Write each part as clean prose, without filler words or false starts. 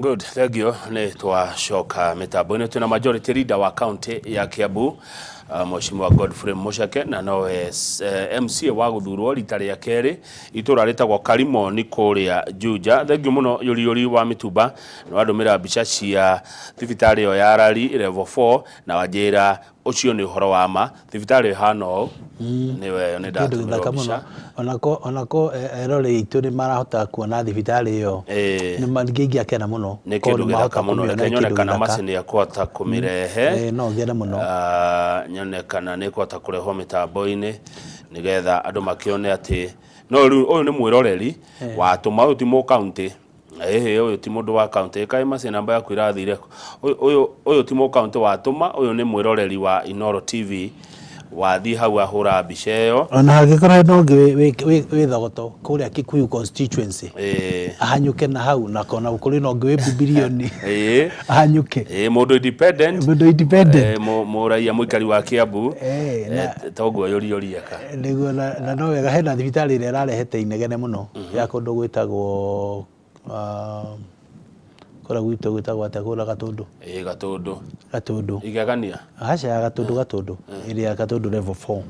Good, thank you. Nĩ twacoka mĩtambo-inĩ twĩna majority leader wa county ya Kiambu, Mheshimiwa Godfrey Mucheke, na nowe MCA wa gũthurwo rita rĩa kerĩ itũra rĩtagwo Karimoni kũrĩa Juja. Thank you mũno Yũri Yũri wa Mĩtumba, nĩ wandũmĩra mbica cia thibitarĩ ĩyo ya Rari level 4 na wanjĩra ũcio nĩ ũhoro wa ma. Thibitarĩ ĩhana ũũ, nĩwe nĩ Kĩndũ ndatũmĩrwo gĩthaka mũno. mbica. Onako eroreri aitũ nĩ marahota kuona thibitarĩ ĩyo. Nĩ ingĩakena mũno Nĩ korwo kĩndũ nĩ gĩthaka mahota mũno. kũmĩona. Reke Nĩ nyone kĩndũ kana gĩthaka. macini ekũhota kũmĩrehe. No ngene mũno. Ah, nyone kana nĩ ĩkũhota kũrehwo mĩtambo-inĩ nĩgetha andũ makĩone atĩ no rĩu ũyũ nĩ mwĩroreri watũma. Ũyũ ti mũ county, ĩhĩ, ũyũ ti mũndũ wa county. Kaĩ macini namba yaku irathire kũ? Ũyũ ti mũ county watũma, ũyũ nĩ mwĩroreri wa Inooro TV wathiĩ hau ahũra mbica ĩyo. Ona hangĩkorwo hena ũngĩ wĩ Thogoto kũrĩa Kikuyu constituency, ahanyũke na hau, na kona kũrĩ na ũngĩ wĩ Bibilioni, ahanyũke. Ĩĩ, mũndũ independent. Mũndũ independent. Mũraiya mũikari wa Kiambu. Toguo yũri yũri eka. Nĩguo, na no wega hena thibitarĩ ĩrĩa ĩrarehete inegene mũno ya kũndũ gwĩtagwo, kũrĩa gwitũ gwĩtagwo atĩa, kũrĩa Gatũndũ? Ĩĩ, Gatũndũ. Gatũndũ. Igegania. Aca, Gatũndũ, Gatũndũ ĩrĩa Gatũndũ level 4.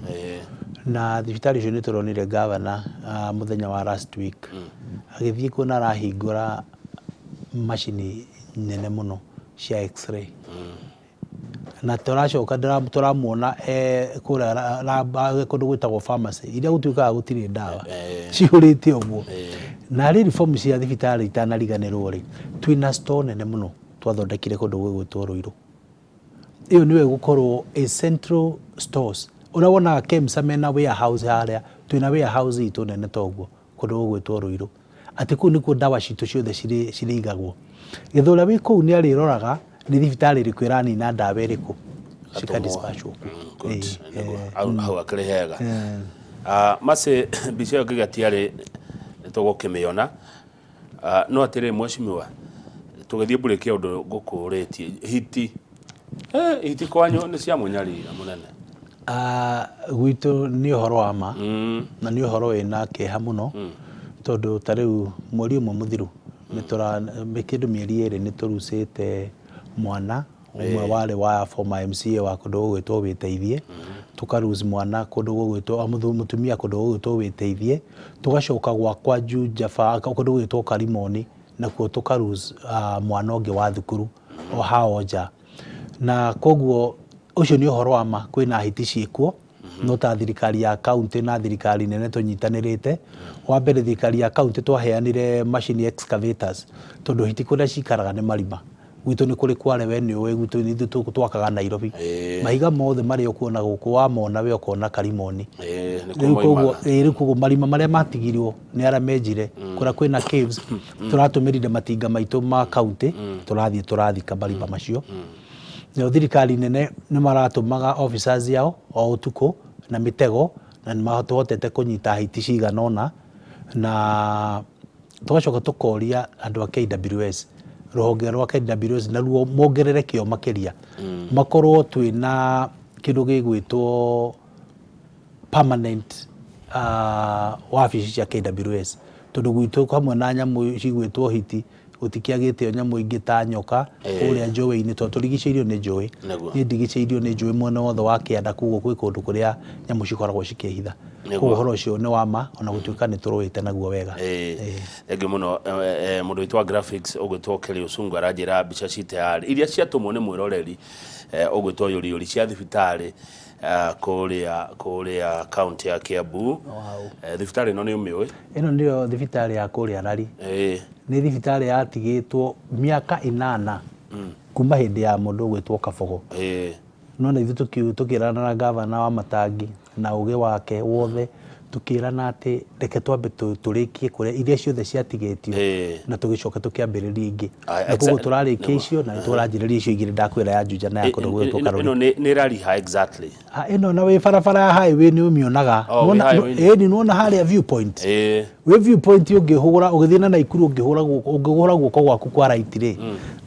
Na thibitarĩ ũcio nĩ tũronire gavana mũthenya wa last week agĩthiĩ kuo na arahingũra macini nene mũno cia x-ray, na tũracoka tũramuona e kũrĩa kũndũ gwĩtagwo pharmacy iria gũtuĩkaga gũtirĩ ndawa, cihũrĩte ũguo. Na rĩ reform cia thibitarĩ itanariganĩrwo rĩ, twĩna store nene mũno twathondekire kũndũ gwĩgwĩtwo Ruiru. Ĩyo nĩyo ĩgũkorwo a central stores ũrĩa wonaga KEMSA mena warehouse harĩa, twĩna warehouse itũ nene toguo kũndũ gũgwĩtwo Ruiru, atĩ kũu nĩkuo ndawa citũ ciothe cirĩigagwo, getha ũrĩa wĩ kũu nĩ arĩroraga nĩ thibitarĩ ĩrĩkũ ĩranina ndawa ĩrĩkũ, cika dispatch kuo. Good. Nĩguo. Hau akĩrĩ hega. Ah, Mercy, mbica ĩyo ngĩgĩa tiarĩ nĩ tũgũkĩmĩona. Ah, no atĩrĩ mheshimiwa, tũgĩthiĩ mburĩki ya ũndũ ngũkũrĩtie hiti. Hiti kwanyu nĩ cia mũnyarira mũnene. Ah, gwitũ nĩ ũhoro wa ma na nĩ ũhoro wĩna kĩeha mũno, tondũ ta rĩu mweri ũmwe mũthiru nĩ tũra kĩndũ mĩeri 2 nĩ tũrucĩte mwana ũmwe warĩ wa former MCA wa kũndũ gũgwĩtwo Wĩteithie, tũka lose mwana kũndũ gũgwĩtwo mũtumia kũndũ gũgwĩtwo Wĩteithie, tũgacoka gwakwa Juja kũndũ gũgwĩtwo Karimoni, nakuo tũka lose mwana ũngĩ wa thukuru o hao nja. Na koguo ũcio nĩ ũhoro wa ma kwĩna hiti ciĩkuo, no ta thirikari ya county na thirikari nene tũnyitanĩrĩte. Wa mbere, thirikari ya county twaheanire macini excavators, tondũ hiti kũrĩa cikaraga nĩ marima. Gwitũ nĩ kũrĩ kware, we nĩ ũĩ gwitũ nĩ ithuĩ twakaga Nairobi. Mahiga mothe marĩa ũkuona gũkũ wamona we ũkona Karimoni. Nĩkuo Rĩu koguo moimaga. Rĩu koguo marima marĩa matigirwo nĩ arĩa menjire kũrĩa kwĩna caves, tũratũmĩrire matinga maitũ ma county, tũrathiĩ tũrathika marima macio. Nayo thirikari nene nĩ maratũmaga officers yao o ũtukũ na mĩtego, na nĩ tũhotete kũnyita hiti cigana ũna, na tũgacoka tũkoria andũ a KWS, rũhonge rwa KWS naruo mongerere kĩo makĩria, makorwo twĩna kĩndũ gĩgwĩtwo permanent wabici cia KWS, tondũ gwitũ hamwe na nyamũ cigwĩtwo hiti gũtikĩagĩte o nyamũ ingĩ ta nyoka kũrĩa njũĩ-inĩ, tondũ tũrigicĩirio nĩ njũĩ. Niĩ ndigicĩirio nĩ njũĩ mwena wothe wa kĩanda, koguo gwĩ kũndũ kũrĩa nyamũ cikoragwo cikĩhitha. Koguo ũhoro ũcio nĩ wa ma, ona gũtuĩka nĩ tũrũĩte naguo wega. Thengiũ mũno. Mũndũ witũ wa graphics ũgwĩtwo Kelly Ũcungwa aranjĩra mbica ci tayari iria ciatũmwo nĩ mwĩroreri ũgwĩtwo Yũri Yũri cia thibitarĩ kũrĩa kaunti ya Kiambu. Thibitarĩ ĩno nĩ ũmĩũĩ? Ĩno nĩyo thibitarĩ ya kũrĩa Rari. Nĩ thibitarĩ yatigĩtwo mĩaka 8 kuma hĩndĩ ya mũndũ ũgwĩtwo Kabogo. No na ithuĩ tũkĩrana na gavana wa Matangi na ũgĩ wake wothe, tũkĩrana atĩ reke twambe tũrĩkie kũrĩa iria ciothe ciatigĩtio na tũgĩcoka tũkĩambĩrĩria ingĩ. Na koguo tũrarĩkia icio na nĩtũranjĩrĩria icio igĩrĩ ndakwĩra, ya Juja na ya kũndũ gwĩtwo Karũri. Ĩno nĩ Rariha exactly. Ah, ĩno na wĩ barabara ya highway nĩ ũmĩonaga. Oh, wĩ highway-inĩ. Ĩni nĩwona harĩa viewpoint. Wĩ viewpoint ũngĩhũra ũgĩthiĩ na Naikuru, ũngĩhũra guoko gwaku kwa right rĩ,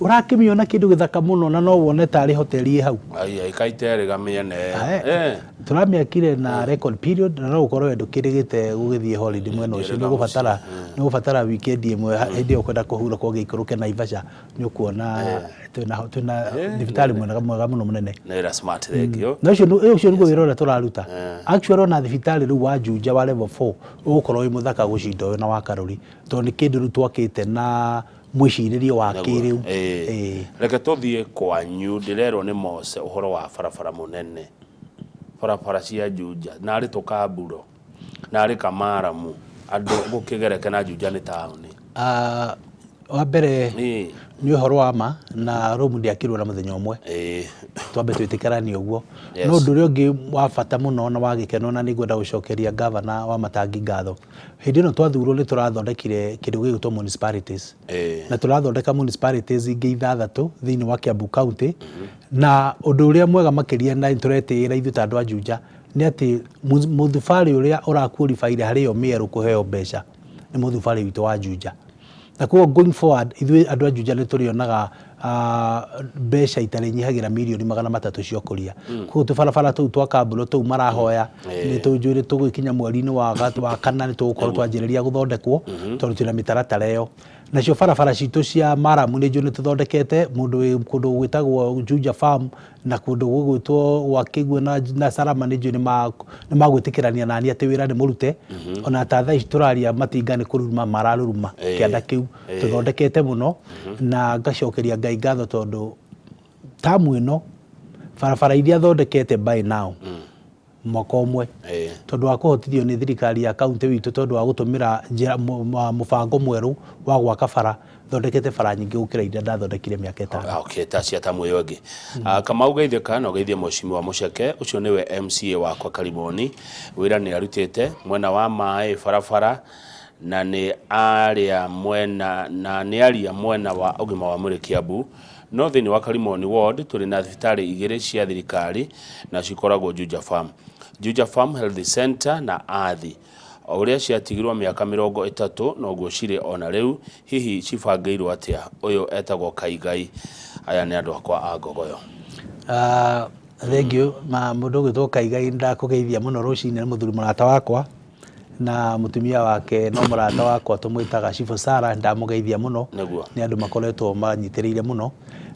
Ũrakĩmĩona kĩndũ gĩthaka mũno na no wone tarĩ hoteli ĩ hau. Ai ai kaiterĩga mĩena ĩyo. Ae. Tũramĩakire na record period na no ũkorwo we ndũkĩrĩgĩte gũgĩthiĩ holiday mwena ũcio, nĩ ũgũbatara nĩ ũgũbatara weekend ĩmwe hĩndĩ ĩyo ũkwenda kũhurũka ũgĩikũrũke Naivasha, nĩ ũkuona twĩna twĩna thibitarĩ mwega mwega mũno mũnene. Nĩ wĩra smart, thank you. Na ũcio ũcio nĩguo wĩra ũrĩa tũraruta. Actually, ona thibitarĩ rĩu wa Juja wa level 4 ũgũkorwo wĩ mũthaka gũcinda ũyũ na wa Karũri, tondũ nĩ kĩndũ rĩu twakĩte na mwĩcirĩrie wa kĩrĩu. Ĩĩ. Reke tũthiĩ kwanyu, ndĩrerwo nĩ Mose ũhoro wa barabara mũnene, barabara cia Juja narĩ tũkamburo narĩ kamaramu andũ gũkĩgereke na Juja nĩ taũni. Ah, wa mbere nĩ ũhoro wa ma na Rome ndĩakirwo na mũthenya ũmwe. Twambe twĩtĩkĩranie ũguo. No ũndũ ũrĩa ũngĩ wa bata mũno na wa gĩkeno, na nĩngwenda gũcokeria ngavana wa Matangi ngatho, hĩndĩ ĩno twathurwo nĩ tũrathondekire kĩndũ gĩgwĩtwo municipalities. Na tũrathondeka municipalities ingĩ ithathatũ thĩinĩ wa Kiambu County. Na ũndũ ũrĩa mwega makĩria na nĩtũretĩĩra ithuĩ ta andũ a Juja nĩ atĩ mũthubarĩ ũrĩa ũraqualify harĩ ĩyo mĩerũ kũheo mbeca nĩ mũthubarĩ witũ wa Juja. Na koguo going forward ithuĩ andũ a Juja nĩ tũrĩonaga mbeca itarĩnyihagĩra mirioni 300 cia ũkũria. Koguo tũbarabara tũu twa kamburo tũu marahoya nĩ tũnjũĩ nĩ tũgũgĩkinya mweri-inĩ wa kana nĩ tũgũkorwo twanjĩrĩria gũthondekwo, tondũ twĩna mĩtaratara ĩyo. Nacio barabara citũ cia maramu nĩ njũĩ nĩ tũthondekete, mũndũ wĩ kũndũ gwĩtagwo Juja Farm na kũndũ gũgwĩtwo gwa Kĩguũ na Salama nĩ njũĩ nĩ magwĩtĩkĩrania nani atĩ wĩra nĩ mũrute. Ona ta thaa ici tũraria matinga nĩ kũruruma mararuruma kĩanda kĩu tũthondekete mũno, na ngacokeria Ngai ngatho tondũ tamu ĩno barabara iria thondekete by now mwaka ũmwe, tondũ wa kũhotithio nĩ thirikari ya kaunti witũ, tondũ wa gũtũmĩra njĩra mũbango mwerũ wa gwaka bara, thondekete bara nyingĩ gũkĩra iria ndathondekire mĩaka 5. Ah, okay, ta cia tamu ĩyo ĩngĩ. Ah, Kamau geithĩka na ũgeithie Mheshimiwa Mũceke, ũcio nĩwe MCA wakwa Karimoni. Wĩra nĩ arutĩte mwena wa maĩ, barabara na nĩ aria mwena na nĩ aria mwena wa ũgima wa mwĩrĩ Kiambu. No thĩinĩ wa Karimoni ward tũrĩ na thibitarĩ igĩrĩ cia thirikari na cikoragwo Juja Farm, Juja Farm Health Center na Athi. O ũrĩa ciatigirwo mĩaka 30 noguo cirĩ ona rĩu, hihi cibangĩirwo atĩa? Ũyũ etagwo Kaigai. Aya nĩ andũ akwa a Ngogoyo. Ah, thank you ma mũndũ ũgwĩtwo Kaigai, ndakũgeithia mũno rũcinĩ. Nĩ mũthuri mũrata wakwa na mũtumia wake no mũrata wakwa tũmwĩtaga Cibũ Sara, ndamũgeithia mũno. Nĩ andũ makoretwo manyitĩrĩire mũno,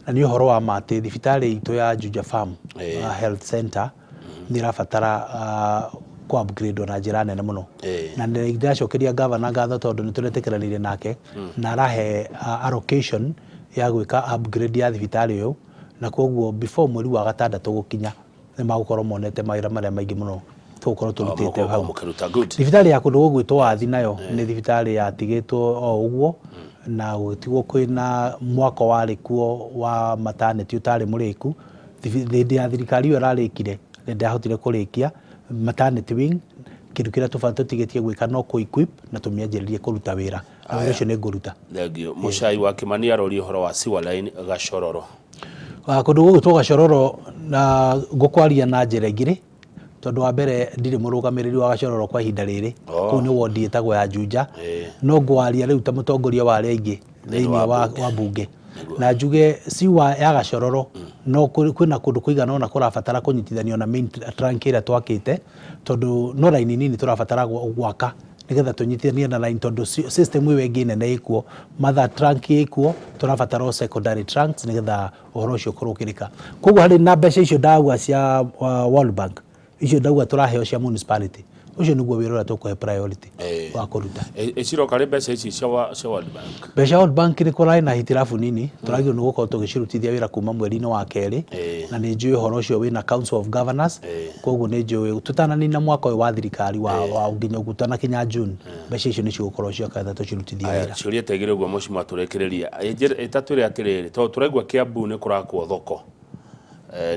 na nĩ ũhoro wa ma atĩ thibitarĩ itũ ya Juja Farm Health Center nĩ ĩrabatara kũ upgrade na njĩra nene mũno. Na nĩ ndĩracokeria gavana ngatho tondũ nĩ tũretĩkĩranĩire nake na arahe allocation ya gwĩka upgrade ya thibitarĩ ũyũ, na koguo before mweri wa gatandatũ gũkinya nĩ magũkorwo monete mawĩra marĩa maingĩ mũno tũgũkorwo tũrutĩte hau. Mũkĩruta good. Thibitarĩ ya kũndũ gũgwĩtwo Wathi nayo nĩ thibitarĩ yatigĩtwo o ũguo na gũgĩtigwo kwĩna mwako warĩ kuo wa maternity ũtarĩ mũrĩku. Hĩndĩ ya thirikari ĩyo ĩrarĩkire nĩ ndahotire kũrĩkia maternity wing. Kĩndũ kĩrĩa tũbatiĩ tũtigĩtie gwĩka no kũ equip na tũmĩanjĩrĩrie kũruta wĩra, na wĩra ũcio nĩ ngũruta. Thank you. Mũcai wa Kĩmani aroria ũhoro wa sewer line Gacororo. Kũndũ gũgwĩtwo Gacororo, na ngũkwaria na njĩra igĩrĩ, tondũ wa mbere ndirĩ mũrũgamĩrĩri wa Gacororo kwa ihinda rĩrĩ. Kũu nĩ wondi ĩtagwo ya Juja. No ngwaria rĩu ta mũtongoria wa arĩa aingĩ thĩinĩ wa mbunge, na njuge siwa ya Gacororo no kwĩna kũndũ kũigana ũna kũrabatara kũnyitithanio na main trunk ĩrĩa twakĩte, tondũ no raini nini tũrabatara gwaka nĩgetha tũnyitithanie na line, tondũ system ĩyo ĩngĩ nene ĩkuo, mother trunk ĩkuo, tũrabatara o secondary trunks nĩgetha ũhoro ũcio ũkorwo ũkĩrĩka. Koguo harĩ na mbeca icio ndauga cia World Bank, icio ndauga tũraheo cia municipality, ũcio nĩguo wĩra ũrĩa tũkũhe priority wa kũruta. Ciroka rĩ mbeca ici cia World Bank? Mbeca World Bank nĩ kũrarĩ na hitilafu nini, tũragĩrĩirwo nĩ gũkorwo tũgĩcirutithia wĩra kuma mweri-inĩ wa kerĩ. Na nĩ njũĩ ũhoro ũcio wĩna Council of Governors, koguo nĩ njũĩ tũtananina mwaka ũyũ wa thirikari wa nginya ũtanakinya June, mbeca icio nĩ cigũkorwo cioka tũcirutithie Aya, wĩra. Ciũria ta igĩrĩ ũguo mũcimwa tũrĩkĩrĩria. Ĩtatũ ĩrĩa atĩrĩrĩ, tondũ tũraigua Kiambu nĩ kũrakwo thoko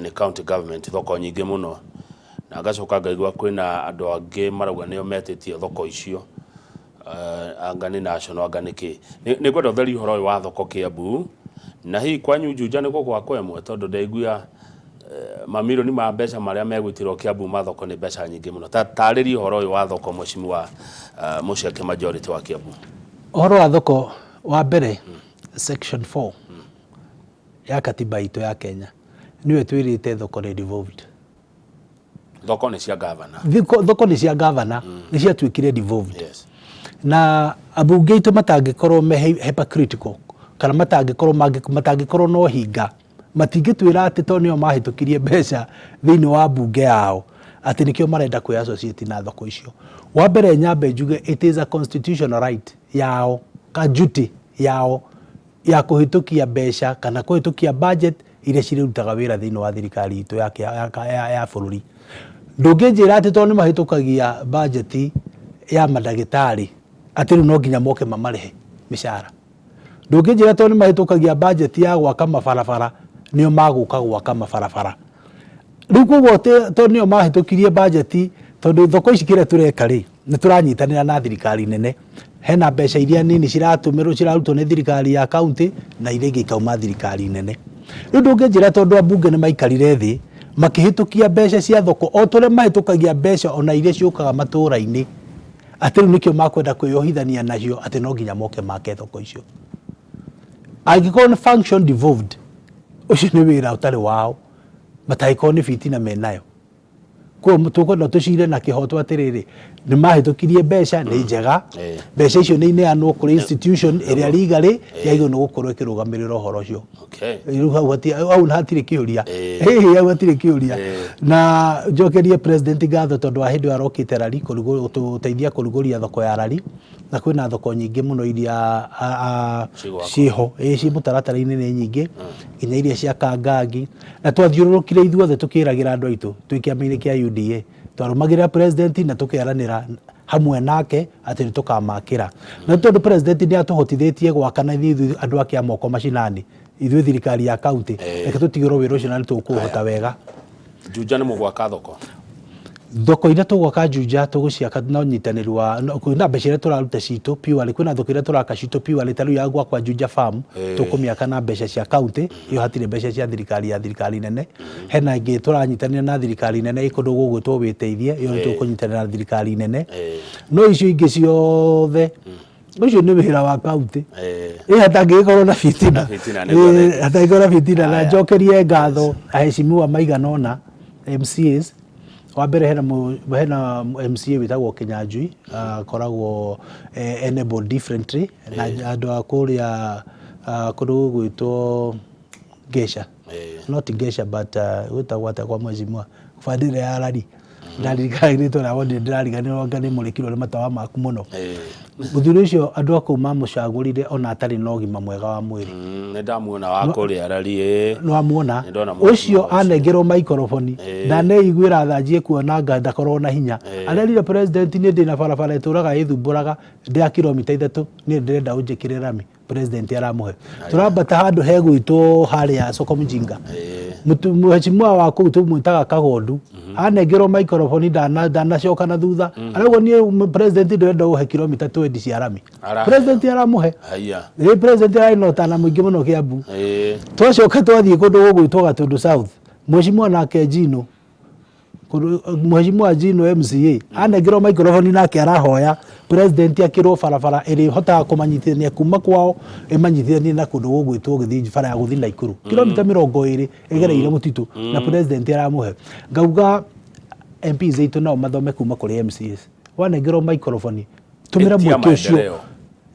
nĩ county government, thoko nyingĩ mũno, na ngacoka ngaigua kwĩna andũ angĩ marauga nĩo metĩtie thoko icio, anga nĩ national, anga nĩ kĩ. Nĩ ngwenda ũtherie ũhoro ũyũ wa thoko Kiambu, na hihi kwanyu Juja nĩ gũgwakwo ĩmwe, tondũ ndaigua mamirioni ma mbeca marĩa megwĩtĩrwo Kiambu ma thoko nĩ mbeca nyingĩ mũno. Ta tarĩria ũhoro ũyũ wa thoko, Mheshimiwa Mũceke majority wa Kiambu. Ũhoro wa thoko, wa mbere, section 4 Ya katiba itũ ya Kenya nĩyo ĩtwĩrĩte thoko nĩ devolved. Thoko nĩ cia gavana. Thoko nĩ cia gavana, nĩ ciatuĩkire devolved. Na ambunge aitũ matangĩkorwo me hypocritical kana matangĩkorwo na ũhinga, matingĩtwĩra atĩ tondũ nĩo mahĩtũkirie mbeca thĩinĩ wa mbunge yao atĩ nĩkĩo marenda kwĩ associate na thoko icio. Wa mbere nyambe njuge it is a constitutional right yao ka duty yao ya kũhĩtũkia mbeca kana kũhĩtũkia budget iria cirĩrutaga wĩra thĩinĩ wa thirikari itũ ya bũrũri. Ndũngĩnjĩra atĩ tondũ nĩ mahĩtũkagia budget ya mandagĩtarĩ atĩ rĩu no nginya moke mamarĩhe mĩcara. Ndũngĩnjĩra tondũ nĩ mahĩtũkagia budget ya gwaka mabarabara nĩo magũka gwaka mabarabara. Rĩu koguo tondũ nĩo mahĩtũkirie budget, tondũ thoko ici kĩrĩa tũreka rĩ, nĩ tũranyitanĩra na thirikari nene. Hena mbeca iria nini ciratũmĩrwo cirarutwo nĩ thirikari ya county na iria ingĩ ikauma thirikari nene. Rĩu ndũngĩnjĩra tondũ ambunge nĩ maikarire thĩ makĩhĩtũkia mbeca cia thoko o ta ũrĩa mahĩtũkagia mbeca ona iria ciũkaga matũra-inĩ, atĩ rĩu nĩkĩo makwenda kwĩyohithania nacio atĩ no nginya moke make thoko icio. Angĩkorwo nĩ function devolved, ũcio nĩ wĩra ũtarĩ wao, matangĩkorwo nĩ bitina menayo. Koguo tũkwenda tũcire na kĩhoto atĩrĩrĩ, nĩ mahĩtũkirie mbeca nĩ njega, mbeca icio nĩ ineanwo kũrĩ institution ĩrĩa legally yagĩrĩirwo nĩ gũkorwo ĩkĩrũgamĩrĩra ũhoro ũcio. Rĩu hau hatirĩ kĩũria. Hau hatirĩ kĩũria. Na njokerie president ngatho tondũ wa hĩndĩ ĩyo arokĩte rari gũtũteithia kũrugũria thoko ya rari, na kwĩna thoko nyingĩ mũno iria ciĩho, ciĩ mũtaratara-inĩ nĩ nyingĩ, nginya iria cia Kangangi. Na twathiũrũrũkire ithuothe tũkĩragĩra andũ aitũ twĩ kĩama-inĩ kĩa UDA. Twarũmagĩrĩra president na tũkeranĩra hamwe nake atĩ nĩ tũkamakĩra. Na tondũ president nĩ atũhotithĩtie gwaka na ithuĩ andũ ake a moko macinani, ithuĩ thirikari ya county, reke tũtigĩrwo wĩra ũcio na nĩ tũkũũhota wega. Juja nĩ mũgwaka thoko? Thoko iria tũgwaka Juja tũgũciaka na ũnyitanĩri wa, kwĩna mbeca iria tũraruta citũ purely, kwĩna thoko iria tũraka citũ purely, ta rĩu ya gwakwa Juja Farm, tũkũmĩaka na mbeca cia county, ĩyo hatirĩ mbeca cia thirikari ya thirikari nene. Hena ĩngĩ tũranyitanĩra na thirikari nene ĩ kũndũ gũgwĩtwo Wĩteithie, ĩyo nĩ tũkũnyitanĩra na thirikari nene. No icio ingĩ ciothe, ũcio nĩ wĩra wa county. Ĩ hatangĩgĩkorwo na bitina. Hatangĩgĩkorwo na bitina. Na njokerie ngatho aheshimiwa maigana ũna MCAs. Wa mbere hena hena MCA wĩtagwo Kĩnyanjui, akoragwo enabled differently na andũ a kũrĩa kũndũ gũgwĩtwo Ngeca. Not Ngeca but gwĩtagwo atĩa kwa mheshimiwa bande ĩrĩa ya Rari. Ndaririkana rĩtwa rĩa ward ndĩrariganĩrwo anga nĩ mũrĩkirwo nĩ matawa maku mũno. Mũthuri ũcio andũ a kũu mamũcagũrire ona atarĩ na ũgima mwega wa mwĩrĩ. Nĩ ndamuona wa kũrĩa Rari ĩĩ. Nĩ wamuona? Nĩ ndona mũheshimiwa Ũcio ũcio. anengerwo maikoroboni ndaneiguĩra tha anjie kuona anga ndakorwo na hinya. Arerire president niĩ ndĩna barabara ĩtũraga ĩthumbũraga ndĩ ya kilomita 3 niĩ ndĩrenda ũnjĩkĩre rami. President aramũhe. Tũrambata handũ hegwĩtwo harĩa soko mjinga. Mheshimiwa wa kũu tũmwĩtaga Kagondu anengerwo maikoroboni ndanacoka na thutha. Arauga niĩ president ndĩrenda ũhe kilomita 20 cia rami. President aramũhe. Ĩĩ president ararĩ na ũtana mũingĩ mũno Kĩambu. Twacoka twathiĩ kũndũ gũgwĩtwo Gatundu South. Mheshimiwa nake Njino, Mheshimiwa Njino MCA anengerwo maikoroboni nake arahoya president akĩrwo barabara ĩrĩhotaga kũmanyitithania kuma kwao ĩmanyitithanie na kũndũ gũgwĩtwo Gĩthinji, bara ya gũthiĩ Naikuru kilomita 20 ĩgereire mũtitũ na president aramũhe. Ngauga MPs aitũ nao mathome kuma kũrĩ MCAs. Wanengerwo maikoroboni tũmĩra Ĩtia mweke ũcio. maendeleo.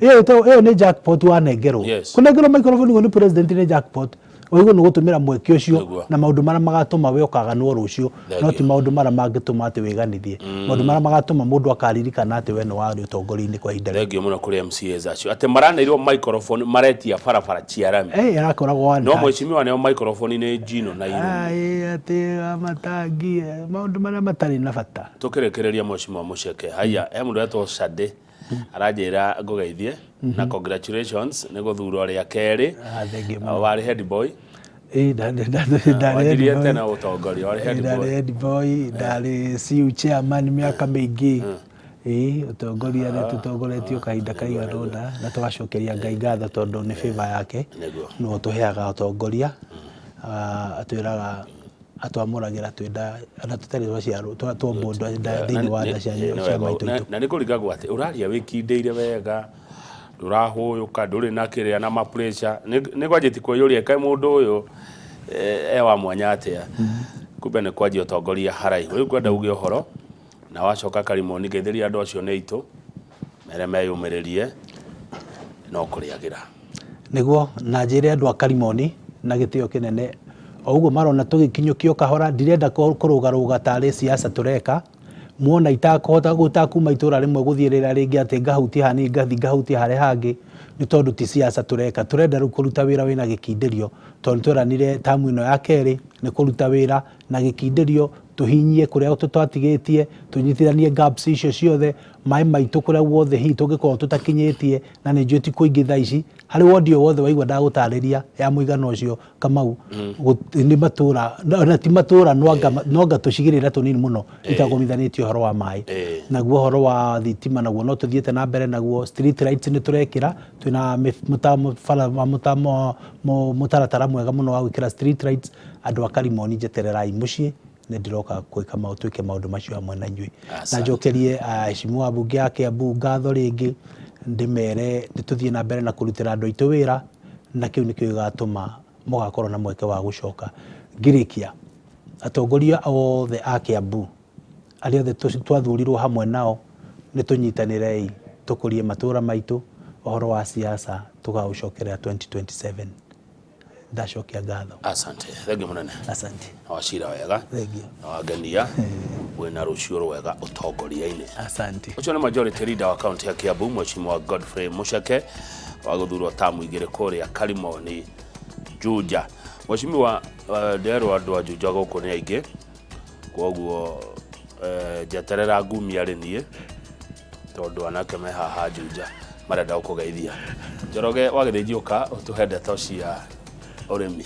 Ĩyo nĩ jackpot wanengerwo. Kũnengerwo microphone ũguo nĩ president nĩ jackpot. Waigua nĩ gũtũmĩra mweke ũcio na maũndũ marĩa magatũma we ũkaganwo rũciũ, no ti maũndũ marĩa mangĩtũma atĩ wĩganithie. Maũndũ marĩa magatũma mũndũ akaririkana atĩ we nĩ warĩ ũtongoria-inĩ kwa ihinda rĩna. Thengiũ mũno kũrĩ MCAs acio atĩ maraneirwo microphone maretia barabara cia rami. Arakoragwo one No touch. mheshimiwa neo microphone nĩ njino na irũmi. Atĩ amatangi, maũndũ marĩa matarĩ na bata. Tũkĩrĩkĩrĩria mheshimiwa Mũcheke, haiya he mũndũ wetwo Shade aranjĩra ngũgeithie na congratulations nĩ gũthurwo rĩa kerĩ. Ah, thank you mũno. Warĩ head boy. Ĩĩ, ndarĩ Wanjirie head boy. tene ũtongoria, warĩ head boy. Ndarĩ head boy, ndarĩ CU chairman mĩaka mĩingĩ. Ĩĩ, ũtongoria nĩ tũtongoretio kahinda kaigana ũna na tũgacokeria Ngai ngatho tondũ nĩ favor yake. Nĩwe ũtũheaga ũtongoria, atwĩraga atwamũragĩra twĩ nda ona tũtarĩ twaciarwo twombwo thĩinĩ wa nda cia maitũ itũ. Na nĩ kũringagwo atĩ ũraria wĩkindĩire wega. Ndũrahũyũka, ndũrĩ na kĩrĩa na ma pressure. Nĩ kwanjĩtie kwĩyũria kaĩ mũndũ ũyũ e wa mwanya atĩa. Kumbe nĩ kwanjia ũtongoria haraihu. Rĩu ngwenda uge ũhoro na wacoka Karimoni ngeithĩria andũ acio nĩ aitũ mere meyũmĩrĩrie no kũrĩagĩra. Nĩguo, na njĩre andũ a Karimoni na gĩtĩo kĩnene, o ũguo marona tũgĩkinyũkio kahora, ndirenda kũrũgarũga tarĩ siasa tũreka, Muona itakũhota gũtakuma itũra rĩmwe gũthiĩ rĩrĩa rĩngĩ atĩ ngahutia hanini ngathiĩ ngahutia harĩa hangĩ nĩ tondũ ti siasa tũreka. Tũrenda rĩu kũruta wĩra wĩna gĩkindĩrio tondũ nĩ tweranire tamu ĩno ya kerĩ nĩ kũruta wĩra na gĩkindĩrio, tũhinyie kũrĩa twatigĩtie, tũnyitithanie gaps icio ciothe, maĩ maitũ kũrĩa guothe hihi tũngĩkorwo tũtakinyĩtie na nĩ njũĩ ti kũingĩ thaa ici, harĩ wondi o wothe waigua ndagũtarĩria ya mũigana ũcio Kamau nĩ matũra na ti matũra no anga tũcigĩrĩra tũnini mũno itagomithanĩtie ũhoro wa maĩ. Naguo ũhoro wa thitima naguo no tũthiĩte na mbere naguo, street lights nĩ tũrekĩra, twĩna mũtaratara mwega mũno wa gwĩkĩra street lights. Andũ a Karimoni njetererai mũciĩ nĩ ndĩroka gwĩka maũndũ twĩke maũndũ macio hamwe na inyuĩ. Na njokerie aheshimiwa ambunge a Kiambu ngatho rĩngĩ ndĩmere nĩ tũthiĩ na mbere na kũrutĩra andũ aitũ wĩra na kĩu nĩkĩo gĩgatũma mũgakorwo na mweke wa gũcoka. Ngĩrĩkia, atongoria othe a Kiambu arĩa othe twathurirwo hamwe nao nĩ tũnyitanĩrei tũkũrie matũra maitũ, ũhoro wa siasa tũkaũcokerera 2027. Ndacokia ngatho. Asante. Thengiũ mũnene. Asante. Na wacira wega. Thengiũ. Na wangenia wĩna rũciũ rwega ũtongoria-inĩ. Asante. Ũcio nĩ majority leader wa kaunti ya Kiambu Mheshimiwa Godfrey Mucheke wa gũthurwo tamu igĩrĩ kũrĩa Karimoni Juja. Mheshimiwa, nderwo andũ a Juja gũkũ nĩ aingĩ kwoguo njeterera ngumia rĩ niĩ tondũ anake me haha Juja marenda gũkũgeithia. Njoroge wa Gĩthĩnji ũka ũtũhe ndeto cia ũrĩmi.